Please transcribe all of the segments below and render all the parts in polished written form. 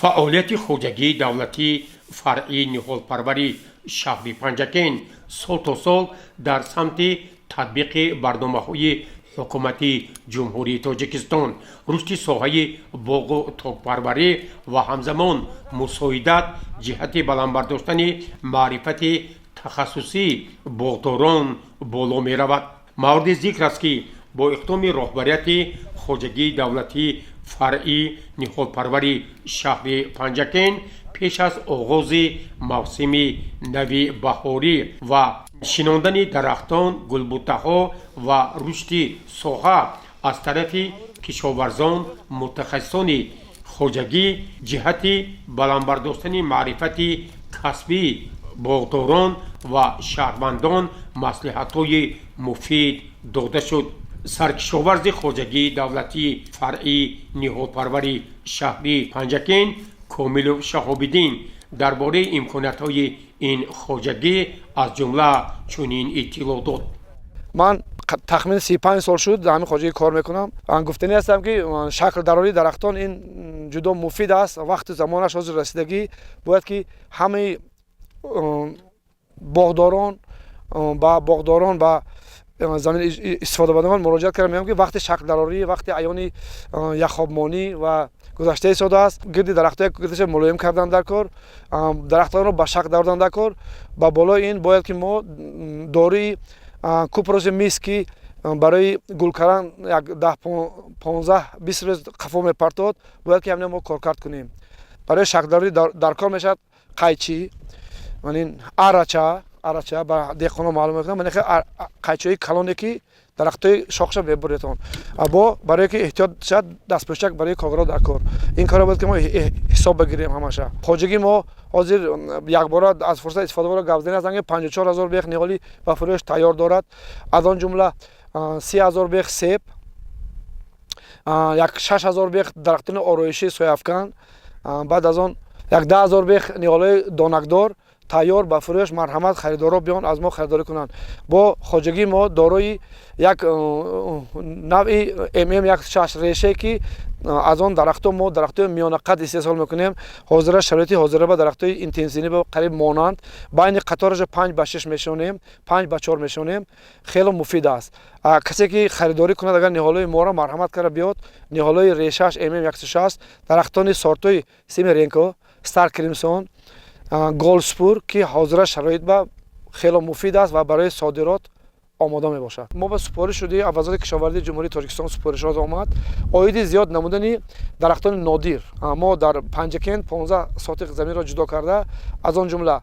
Фаъолияти хоҷагии давлатии фаръии ниҳолпарвари шаҳри Панҷакент сол то сол дар самти татбиқи барномаҳои Ҳукумати Ҷумҳурии Тоҷикистон, рушди соҳаи боғу токпарварӣ ва ҳамзамон мусоидат ҷиҳати баланд бардоштани маърифати тахассусии боғдорон боло меравад. Мавриди зикр аст, ки бо иқдоми роҳбарияти хоҷагии давлатии фаръии ниҳолпарвари шаҳри Панҷакент пеш аз оғози мавсими нави баҳорӣ ва шинондани дарахтон, гулбуттаҳо ва рушди соҳа аз тарафи кишоварзон, мутахассисони хоҷагӣ ҷиҳати баланд бардоштани маърифати касбии боғдорон ва шаҳрвандон маслиҳатҳои муфид дода шуд. Саркишоварзи хоҷагии давлатии фаръии ниҳолпарвари шаҳри Панҷакент Комилов Шаҳобиддин дар бораи имкониятҳои ин хоҷагӣ аз ҷумла чунин иттилоъ дод. Ман тахмин 35 сол шуд, дар ҳамин хоҷагӣ кор мекунам. Гуфтанӣ ҳастам, ки шакл дарории дарахтон ин ҷудо муфид аст. Вақту замонаш ҳозир расидагӣ, бояд ки ҳамаи боғдорон ба боғдорон, ба замин истифодабарандагон муроҷиат кардам. Мегӯям, ки вақти шаклдарорӣ, вақти аёни яхобмонӣ ва гузашта истодааст. Гирди дарахтҳои гирдиша мулоим кардан дар кор, дарахтонро ба шакл дарордан дар кор. Ба болои ин бояд ки мо доруи купроси мис, ки барои гул кардан як 10, 15, 20 рӯз қафо мепартод, бояд ки ҳамина мо коркард кунем. Барои шаклдарорӣ дар кор мешавад қайчӣ, манин арача. Арача ба деҳқоно маълум мекунам, ман қайчиҳои калоне, ки дарахтҳои шохша мебуритон. Бо барое ки эҳтиёт шавад, дастпӯшак барои коргаро дар кор. Ин корро бояд ки мо ҳисоб бигирем ҳамаша. Хоҷагии мо ҳозир, якбора аз фурсат истифода бара гап задани ҳастам, ки 54 000 бех ниҳолӣ ба фурӯш тайёр дорад, аз он ҷумла 30 000 бех себ, як 6000 бех дарахтони ороишӣ, сояафкан, баъд аз он як 10 000 бех ниҳолҳои донакдор тайёр ба фурӯш. Марҳамат, харидорро биён, аз мо харидорӣ кунанд. Бо хоҷагии мо дорои як навъи ММ як шаш реше, ки аз он дарахтҳо мо дарахтҳои миёнақад истеҳсол мекунем. Ҳозира шароити ҳозира ба дарахтҳои интенсивӣ ба қариб монанд, байни қатораша 5 ба 6 мешонем, 5 ба 4 мешонем. Хело муфид аст. Касе ки харидорӣ кунад агар ниҳолҳои моро, марҳамат карда биёд. Ниҳолҳои решааш ММ 160, дарахтони сортҳои Семеренко, Стар Кримсон, Голдспур, ки ҳозира шароит ба хело муфид аст ва барои содирот омода мебошад. Мо ба супориш шуди аз Вазорати кишоварзии Ҷумҳурии Тоҷикистон супоришот омад оиди зиёд намудани дарахтони нодир. Мо дар Панҷакент 15 сотиқ заминро ҷудо карда, аз он ҷумла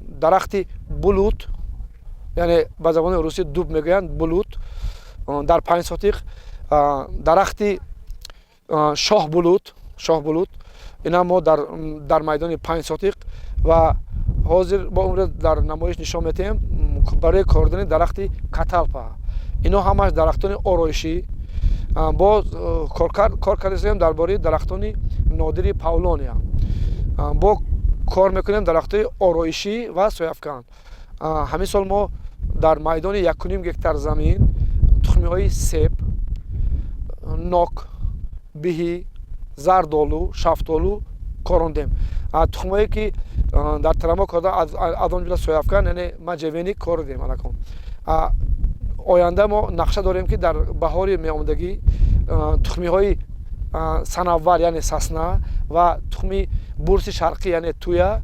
дарахти булут, яъне ба забони русӣ дуб мегӯянд, булут дар 5 сотиқ, дарахти шоҳбулут, шоҳбулут ина мо дар майдони 5 сотиқ ва ҳозир бо умре дар намоиш нишон медиҳем барои кордани дарахти каталпа. Ино ҳамаш дарахтони ороишӣ. Боз кор кардастем дар бораи дарахтони нодири павлония, бо кор мекунем дарахтои ороишӣ ва сояафкан. Ҳамин сол мо дар майдони 1,5 гектар замин тухмиҳои себ, нок, биҳӣ, зардолу, шафтолу корондем. Тухмҳое ки дар тарамо корда, аз он ҷумла сояафкан, яъне можжевельник кордем. Алакон оянда мо нақша дорем, ки дар баҳори меомадагӣ тухмиҳои санаввар, яъне сосна, ва тухми бурси шарқӣ, яъне туя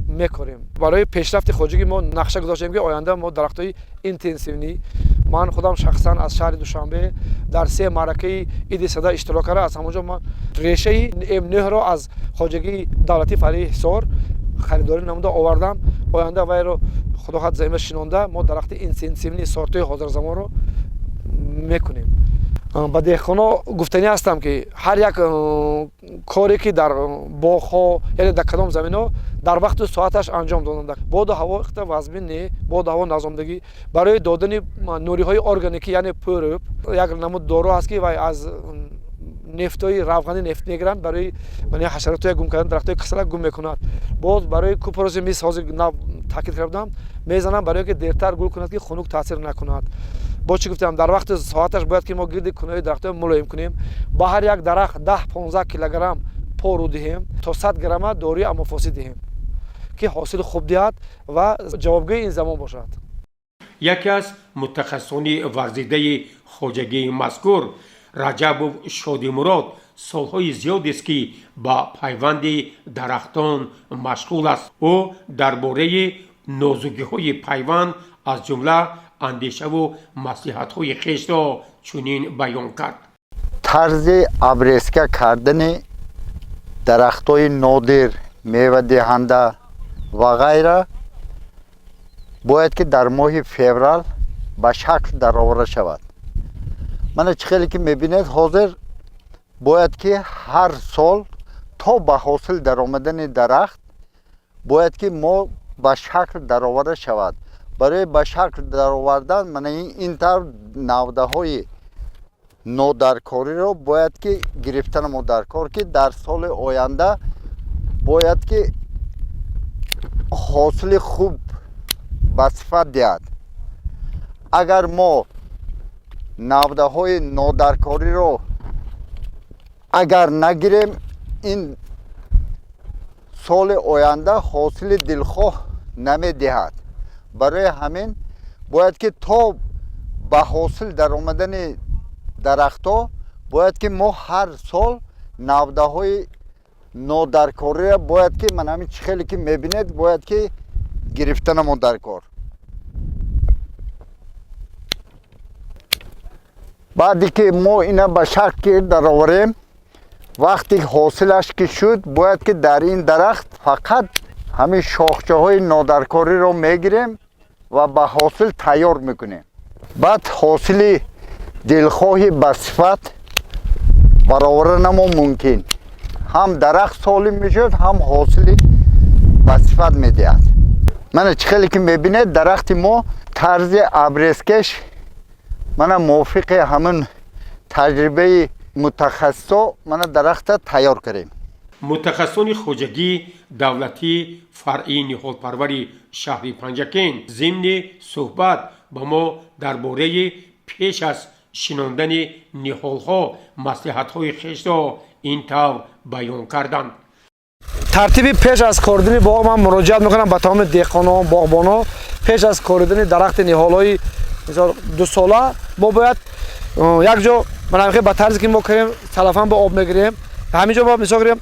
мекорем. Барои пешрафти хоҷагӣ мо нақша гузоштем, ки оянда мо дарахтҳои интенсивӣ. Ман худам шахсан аз шаҳри Душанбе дар се маъракаи иди сада иштирок карда, аз ҳамон ҷо ман решаи М9-ро аз хоҷагии давлатии фаръии Ҳисор харидорӣ намуда овардам. Оянда вайро, худо хоҳад, замина шинонда, мо дарахти интенсивный сортҳои ҳозирзамонро мекунем. Ба деҳқоно гуфтанӣ ҳастам, ки ҳар як коре ки дар боғҳо, яъне дар кадом заминҳо, дар вақту соаташ анҷом доданда. Боду ҳаво ихта вазмин не, боду ҳаво назомдагӣ. Барои додани нуриҳои органикӣ, яъне пӯрӯб, як намуд дору ҳаст, ки вай аз нефтҳои равғани нефт мегиранд, барои ҳашаротҳои гум кардан дарахтҳои касала гум мекунад. Боз барои купроси мис, ҳозир нав таъкид карда будам, мезанам, барое ки дертар гул кунад, ки хунук таъсир накунад. Бо чӣ гуфтам, дар вақти соаташ бояд ки мо гирди кунаи дарахтҳо мулоим кунем. Ба ҳар як дарахт 10-15 килограмм. пору диҳем, то 100 грамма доруи амофосӣ диҳем, ки ҳосили хуб диҳад ва ҷавобгӯи ин замон бошад. Яке аз мутахассисони варзидаи хоҷагии мазкур Раҷабов Шодимурод солҳои зиёдест, ки ба пайванди дарахтон машғул аст. Ӯ дар бораи нозукиҳои пайванд, аз ҷумла андешаву маслиҳатҳои хешро чунин баён кард. Тарзи обрезка кардани дарахтҳои нодир, мевадиҳанда ва ғайра бояд ки дар моҳи феврал ба шакл дароварда шавад. Мана чӣ хеле ки мебинед, ҳозир бояд ки ҳар сол то ба ҳосил даромадани дарахт бояд ки мо ба шакл дароварда шавад. Барои ба шакл даровардан мана ин тавр навдаҳои нодаркориро бояд ки гирифтанамо даркор, ки дар соли оянда бояд ки ҳосили хуб ба сифат диҳад. Агар мо навдаҳои нодаркориро агар нагирем, ин соли оянда ҳосили дилхоҳ намедиҳад. Барои ҳамин бояд ки то ба ҳосил даромадани дарахтҳо бояд ки мо ҳар сол навдаҳои нодаркориро бояд ки ман ҳамин чӣ хеле ки мебинед, бояд ки гирифтанамо даркор. Баъде ки мо ина ба шакл дароварем, вақте ҳосилаш ки шуд, бояд ки дар ин дарахт фақат ҳамин шохчаҳои нодаркориро мегирем ва ба ҳосил тайёр мекунем. Баъд ҳосили дилхоҳи ба сифат бароварданамо мумкин. Ҳам дарахт солим мешуд, ҳам ҳосили ба сифат медиҳад. Мана чӣ хеле ки мебинед, дарахти мо тарзи обрезкаш мана мувофиқи ҳамин таҷрибаи мутахассисо мана дарахта тайёр кардем. Мутахассисони хоҷагии давлатии фаръии ниҳолпарвари шаҳри Панҷакент зимни суҳбат ба мо дар бораи пеш аз шинондани ниҳолҳо маслиҳатҳои хешро ин тавр баён карданд. Тартиби пеш аз коридани боғ ман муроҷиат мекунам ба тамоми деҳқонон, боғбонон. Пеш аз коридани дарахти ниҳолҳои мисол дусола мо бояд як ҷо манамхе ба тарзе ки мо кардем, салафан ба об мегирем. Ҳамин ҷо мо мисол гирем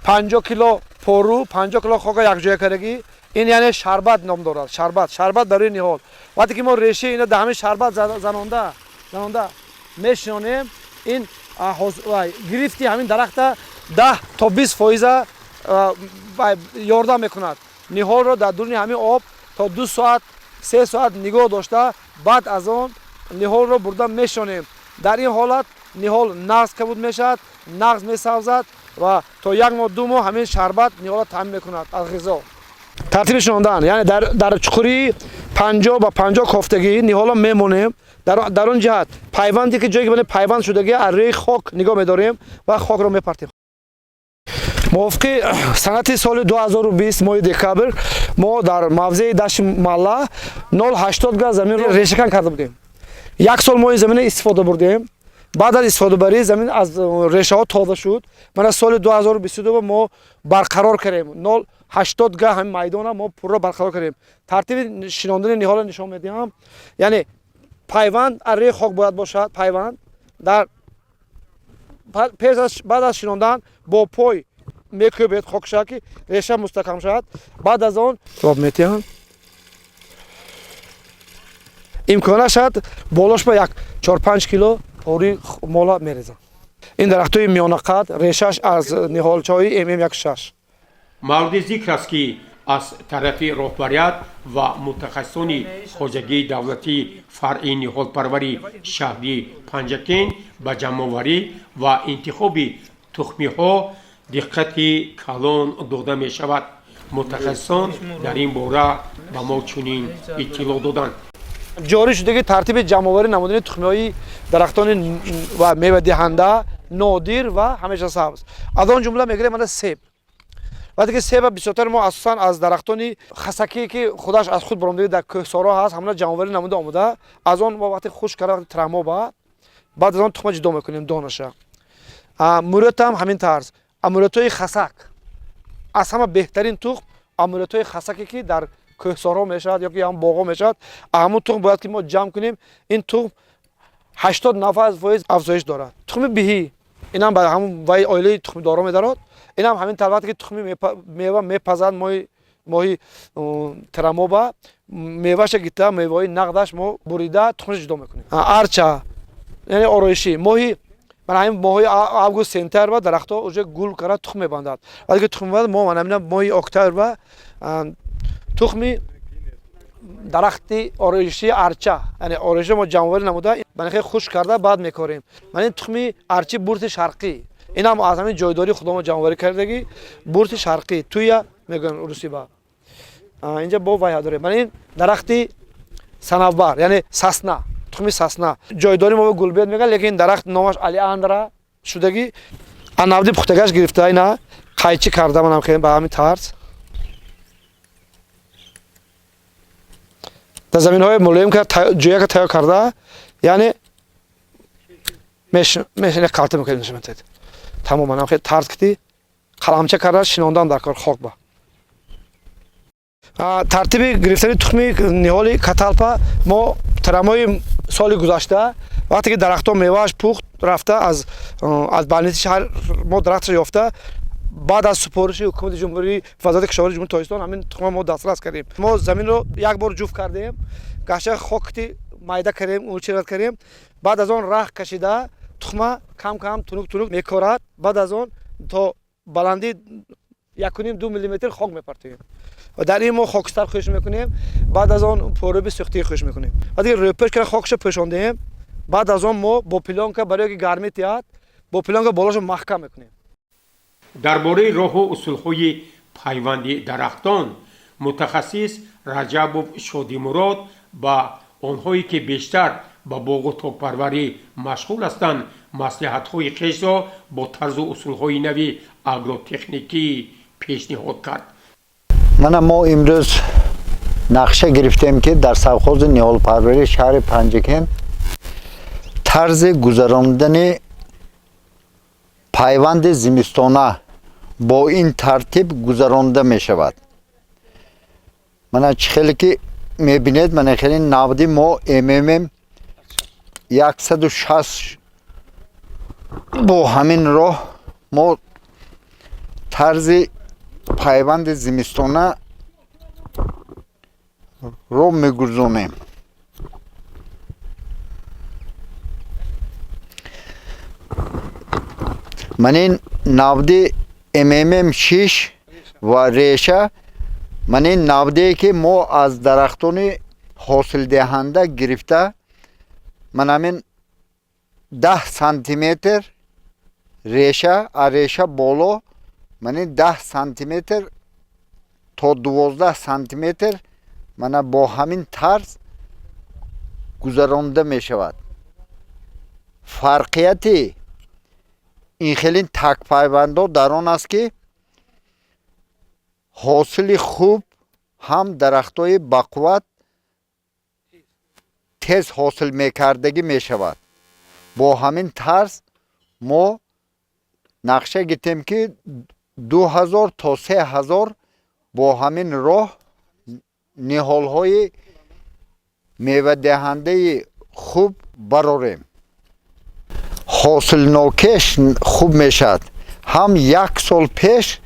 50 кило пору, 50 кило хока якҷоя кардагӣ. Ин яъне шарбат ном дорад. Шарбат, шарбат барои ниҳол. Вақте ки мо решаи ина дар ҳамин шарбат занонда мешинонем, ин гирифти ҳамин дарахта 10 то 20 фоиза ёрдам мекунад. Ниҳолро дар дуруни ҳамин об то 2 соат, 3 соат нигоҳ дошта, баъд аз он ниҳолро бурда мешонем. Дар ин ҳолат ниҳол нағз кабуд мешавад, нағз месабзад ва то 1 моҳ, 2 моҳ ҳамин шарбат ниҳолро таъмин мекунад аз ғизо. Тартиби шинондан, яъне дар чуқурии 50 ба 50 кофтагӣ ниҳолро мемонем. Дар он ҷиҳат пайванде ки ҷое ки пайванд шудагӣ аз рӯи хок нигоҳ медорем ва хокро мепартем. Мувофиқи санати соли 2020 моҳи декабр мо дар мавзеи дашти Малла 0,80 га заминро решакан карда будем. Як сол мо ин заминро истифода бурдем. Баъд аз истифодабарии замин аз решаҳо тоза шуд. Мана соли 2022 мо барқарор кардем. 0,80 га ҳамин майдона мо пурра барқарор кардем. Тартиби шинондани ниҳолро нишон медиҳам. Яъне пайванд аз рӯи хок бояд бошад. Пайванд дар баъд аз шинондан бо пой мекӯбед хок шавад, ки реша мустаҳкам шавад. Баъд аз он об метиҳам. Имкона шавад болош ба як 4-5 кило пори мола мерезам. Ин дарахтҳои миёнақад, решаш аз ниҳолчаҳои ММ16. Мавриди зикр аст, ки аз тарафи роҳбарият ва мутахассисони хоҷагии давлатии фаръии ниҳолпарвари шаҳри Панҷакент ба ҷамъоварӣ ва интихоби тухмиҳо диққати калон дода мешавад. Мутахассисон дар ин бора ба мо чунин иттилоъ доданд. Ҷорӣ шудаги тартиби ҷамъоварӣ намудани тухмиҳои дарахтони ва мевадиҳанда нодир ва ҳамеша сабз. Аз он ҷумла мегирем мана себ. Вақте ки себа бисёртар мо асосан аз дарахтони хасакие ки худаш аз худ баромадагӣ дар кӯҳсоро ҳаст, ҳамона ҷамъоварӣ намуда омода. Аз он мо вақте хушк карда, вақте тирмоҳ ба, баъд аз он тухма ҷудо мекунем донаша. Мурӯтам ҳамин тарз. Амулетҳои хасак аз ҳама беҳтарин тухм, амулетҳои хасаке ки дар кӯҳсорҳо мешавад ё ки ҳам боғҳо мешавад, ҳамун тухм бояд ки мо ҷамъ кунем. Ин тухм 80-90% афзоиш дорад. Тухми биҳӣ инам ба ҳамун вай оилаи тухмидорҳо медарод. Инам ҳамин тавр ки тухми мева мепазад, моҳи тирамоба меваша гита, меваҳои нақдаш мо бурида тухмаш ҷудо мекунем. Арча яъне ороишӣ, моҳи мана ҳамин моҳои август сентябр ба дарахтҳо уже гул карда тухм мебандад. Вақте ки тухм мебандад, мо мана ҳамина моҳи октябр ба тухми дарахти ороишии арча, яъне ороиши мо ҷамъоварӣ намуда, мана хеле хушк карда баъд мекорем. Мана ин тухми арчи бурти шарқӣ, инам аз ҳамин ҷойдории худомо ҷамъоварӣ кардагӣ, бурти шарқӣ туя мегӯянд русӣ ба. Инҷа бо вай дорем. Мана ин дарахти санавбар, яъне сасна, тухми сасна. Ҷойдори мо гулбед мегӯянд, лекин дарахт номаш алеандра шудагӣ. Анавди пухтагаш гирифта, ина қайчи карда манам хеле ба ҳамин тарз. Дар заминҳои мулоим ҷӯяка тайёр карда, яъне қалта мекунем. Тамоман хеле тарз кити қаламча карда шинондан дар кор хок ба. Тартиби гирифтани тухми ниҳоли каталпа мо тирамои соли гузашта вақте ки дарахтҳо мевааш пухт рафта аз балнити шаҳр мо дарахтро ёфта, баъд аз супориши ҳукумати ҷумҳурии вазорати кишоварзии ҷумҳурии Тоҷикистон ҳамин тухма мо дастрас кардем. Мо заминро як бор ҷуфт кардем, гаша хокти майда кардем, улчират кардем. Баъд аз он раҳ кашида тухма кам кам тунук тунук мекорад. Баъд аз он то баландии 1.5-2 миллиметр хок мепартоем. Дар ин мо хокистар хӯш мекунем, баъд аз он поруби сӯхтӣ хӯш мекунем. Баъд рӯпӯш карда хокша пӯшондем, баъд аз он мо бо плёнка барои ки гармӣ тиҳад, бо плёнка болошо маҳкам мекунем. Дар бораи роҳу усулҳои пайванди дарахтон мутахассис Раҷабов Шодимурод ба онҳое ки бештар ба боғу токпарварӣ машғул ҳастанд маслиҳатҳои хешро бо тарзу усулҳои нави агротехникӣ пешниҳод кард. Мана мо имрӯз нақша гирифтем ки дар совхози ниҳолпарварии шаҳри Панҷакент тарзи гузарондани пайванди зимистона бо ин тартиб гузаронда мешавад. Мана чӣ хеле ки мебинед, мана хеле навди мо МММ 160 бо ҳамин роҳ мо тарзи пайванди зимистона ро мегузонем. Ман ин навди МММ 6 ва реша, ман ин навдие ки мо аз дарахтони ҳосилдиҳанда гирифта, ман ҳамин 10 сантиметр реша, а реша боло ман ин 10 сантиметр то 12 сантиметр мана бо ҳамин тарз гузаронда мешавад. Фарқияти ин хелин такпайвандҳо дар он аст ки ҳосили хуб ҳам дарахтҳои бақувват тез ҳосил мекардагӣ мешавад. Бо ҳамин тарз мо нақша гирифтем ки 2000 то 3000 бо ҳамин роҳ ниҳолҳои мевадиҳандаи хуб барорем. Ҳосилнокеш хуб мешавад. Ҳам як сол пеш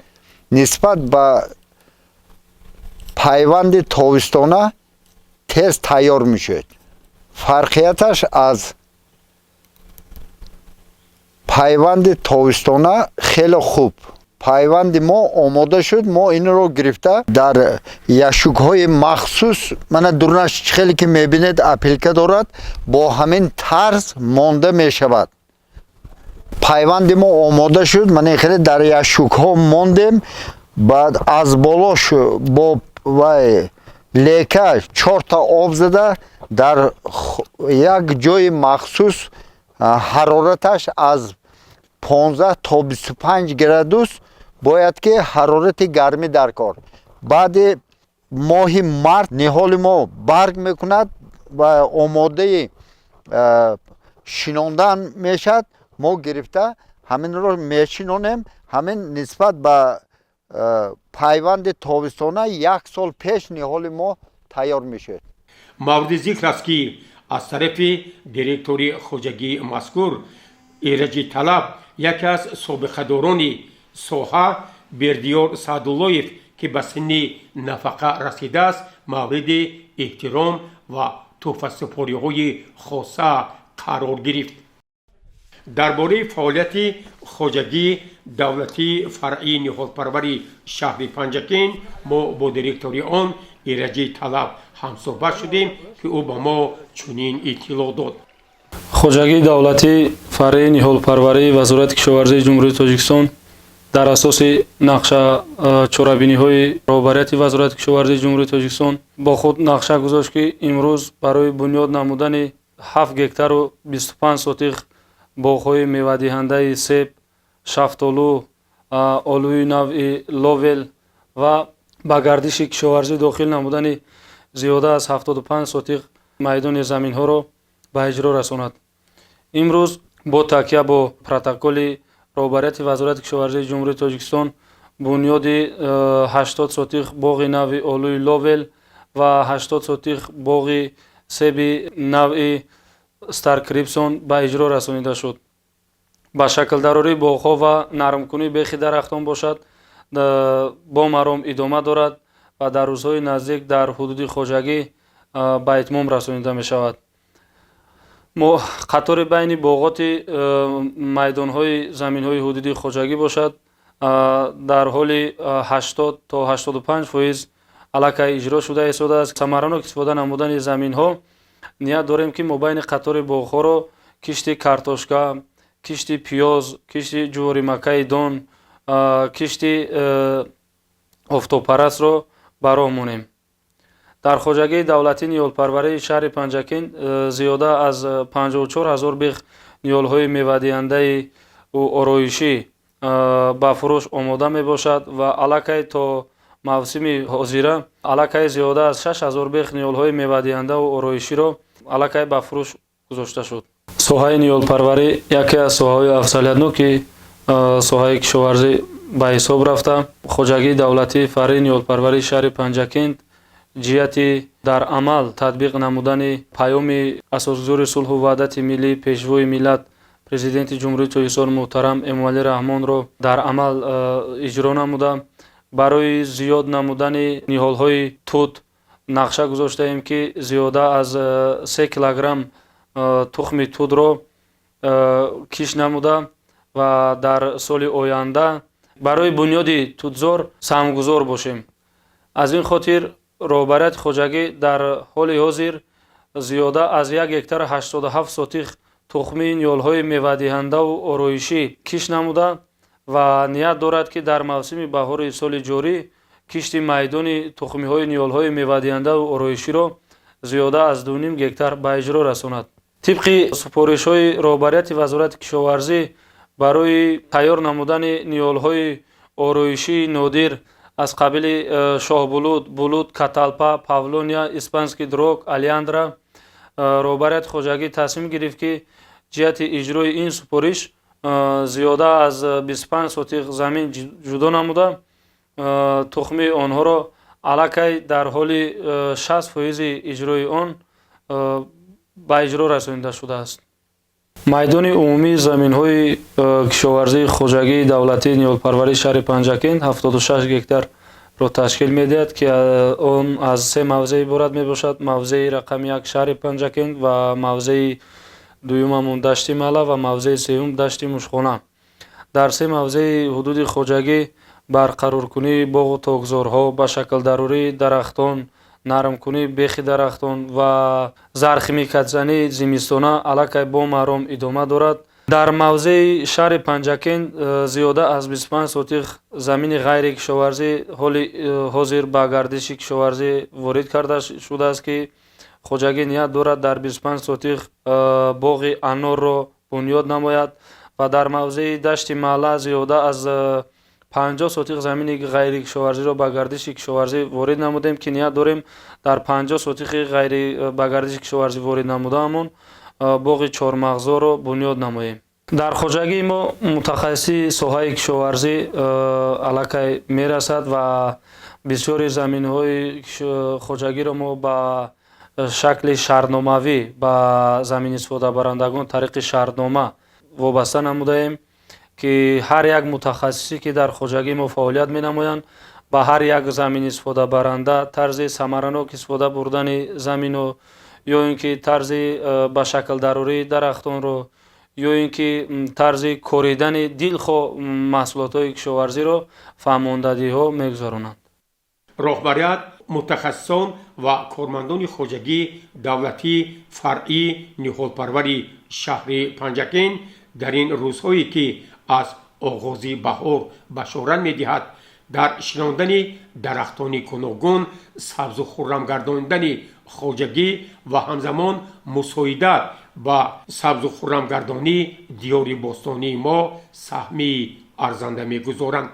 нисбат ба пайванди тобистона тез тайёр мешуд. Фарқияташ аз пайванди тобистона хеле хуб. Пайванди мо омода шуд, мо инро гирифта дар яшукҳои махсус, мана дурнаш хеле ки мебинед апилка дорад, бо ҳамин тарз монда мешавад. Пайванди мо омода шуд, мана хеле дар яшукҳо мондем, баъд аз болош бо вай лека 4 об зада дар як ҷои махсус ҳарораташ аз 15 то 25 градус бояд ки ҳарорати гармӣ дар кор. Баъди моҳи март ниҳоли мо барг мекунад ва омодаи шинондан мешавад. Мо гирифта Ҳаминро мешинонем. Ҳамин нисбат ба пайванди тобистона як сол пеш ниҳоли мо тайёр мешавад. Мавриди зикр аст, ки аз тарафи директори хоҷагии мазкур Эраҷи Талаб яке аз собиқадорони соҳа Бердиёр Саъдуллоев, ки ба синни нафақа расидааст, мавриди эҳтиром ва тӯҳфасупориҳои хоса қарор гирифт. Дар бораи фаъолияти хоҷагии давлатии фаръии ниҳолпарвари шаҳри Панҷакент мо бо директори он Эраҷи Талаб ҳамсӯҳбат шудем, ки ӯ ба мо чунин иттилоъ дод. Хоҷагии давлатии фаръии ниҳолпарварии Вазорати кишоварзии Ҷумҳурии Тоҷикистон дар асоси нақша чорабиниҳои роҳбарияти Вазорати кишоварзии Ҷумҳурии Тоҷикистон бо худ нақша гузошт, ки имрӯз барои бунёд намудани 7 гектару 25 сотих боғҳои мевадиҳандаи себ, шафтолу, олӯи навъи Ловел ва ба гардиши кишоварзӣ дохил намудани зиёда аз 75 сотих майдони заминҳоро ба иҷро расонад. Имрӯз бо такя бо протоколи роҳбарияти Вазорати кишоварзии Ҷумҳурии Тоҷикистон бунёди 80 сотих боғи нави олӯи Ловел ва 80 сотих боғи себи навъи Старкрипсон ба иҷро расонида шуд. Ба шаклдарории боғҳо ва нармкунии бехи дарахтон бошад, бо маром идома дорад ва дар рӯзҳои наздик дар ҳудуди хоҷагӣ ба итмом расонида мешавад. Мо қатори байни боғоти майдонҳои заминҳои ҳудуди хоҷагӣ бошад, дар ҳоли 80 то 85% аллакай иҷро шуда истодааст. Самаранок истифода намудани заминҳо ният дорем, ки мобайни қатори боғҳоро кишти картошка, кишти пиёз, кишти ҷуворимакаи дон, кишти офтобпарастро ба роҳ монем. Дар хоҷагии давлатии ниҳолпарварии шаҳри Панҷакент зиёда аз 54 ҳазор бех ниҳолҳои мевадиҳандаи ороишӣ ба фурӯш омода мебошад ва аллакай то мавсими ҳозира аллакай зиёда аз 6 ҳазор бех ниҳолҳои мевадиҳандаву ороиширо аллакай ба фурӯш гузошта шуд. Соҳаи ниҳолпарварӣ яке аз соҳаҳои афзалиятноки соҳаи кишоварзӣ ба ҳисоб рафта, хоҷагии давлатии фаръии ниҳолпарварии шаҳри Панҷакент ҷиҳати дар амал татбиқ намудани паёми Асосгузори сулҳу ваҳдати миллӣ, Пешвои миллат, Президенти Ҷумҳурии Тоҷикистон муҳтарам Эмомалӣ Раҳмонро дар амал иҷро намуда, барои зиёд намудани ниҳолҳои тут нақша гузоштаем, ки зиёда аз 3 килограмм тухми тутро кишт намуда ва дар соли оянда барои бунёди тутзор саҳмгузор бошем. Аз ин хотир роҳбарияти хоҷагӣ дар ҳоли ҳозир зиёда аз 1 гектар 87 сотих тухмии ниҳолҳои мевадиҳандаву ороишӣ кишт намуда ва ният дорад, ки дар мавсими баҳори соли ҷорӣ кишти майдони тухмиҳои ниҳолҳои мевадиҳандаву ороиширо зиёда аз 2,5 гектар ба иҷро расонад. Тибқи супоришҳои роҳбарияти Вазорати кишоварзӣ барои тайёр намудани ниҳолҳои ороишии нодир аз қабили шоҳбулут, булут, каталпа, павлония, испанский дрок, олеандра роҳбарияти хоҷагӣ тасмим гирифт, ки ҷиҳати иҷрои ин супориш зиёда аз 25 сотих замин ҷудо намуда, тухмии онҳоро аллакай дар ҳоли 60 фоизи иҷрои он ба иҷро расонида шудааст. Майдони умумии заминҳои кишоварзии хоҷагии давлатии ниҳолпарварии шаҳри Панҷакент 76 гектарро ташкил медиҳад, ки он аз се мавзеъ иборат мебошад: мавзеи рақами 1 шаҳри Панҷакент ва мавзеи дуюмамон Дашти Мала ва мавзеи сеюм Дашти Мушхона. Дар се мавзеи ҳудуди хоҷагӣ барқароркунии боғу токзорҳо, ба шаклдарории дарахтон, нармкунии бехи дарахтон ва зархимикатзании зимистона аллакай бо маром идома дорад. Дар мавзеи шаҳри Панҷакент зиёда аз 25 сотих замини ғайрикишоварзӣ ҳоли ҳозир ба гардиши кишоварзӣ ворид карда шудааст, ки хоҷагӣ ният дорад дар 25 сотих боғи анорро бунёд намояд ва дар мавзеи Дашти Маҳалла зиёда аз 50 сотих замини ғайрикишоварзиро ба гардиши кишоварзӣ ворид намудем, ки ният дорем дар 50 сотихи ғайри ба гардиши кишоварзӣ ворид намудаамон боғи чормағзоро бунёд намоем. Дар хоҷагии мо мутахассиси соҳаи кишоварзӣ аллакай мерасад ва бисёри заминҳои хоҷагиро мо ба шакли шартномавӣ ба замин истифодабарандагон тариқи шартнома вобаста намудаем, ки ҳар як мутахассисе, ки дар хоҷагии мо фаъолият менамоянд, ба ҳар як замин истифодабаранда тарзи самаранок истифода бурдани замину ё ин ки тарзи ба шаклдарории дарахтонро, ё ин ки тарзи коридани дилхоҳ маҳсулотҳои кишоварзиро фаҳмондадиҳо мегузаронанд. Роҳбарият, мутахассисон ва кормандони хоҷагии давлатии фаръии ниҳолпарвари шаҳри Панҷакент дар ин рӯзҳое, ки аз оғози баҳор башорат медиҳад, дар шинондани дарахтони гуногун, сабзу хуррам гардондани хоҷагӣ ва ҳамзамон мусоидат ба сабзу хуррамгардонии диёри бостонии мо саҳми арзанда мегузоранд.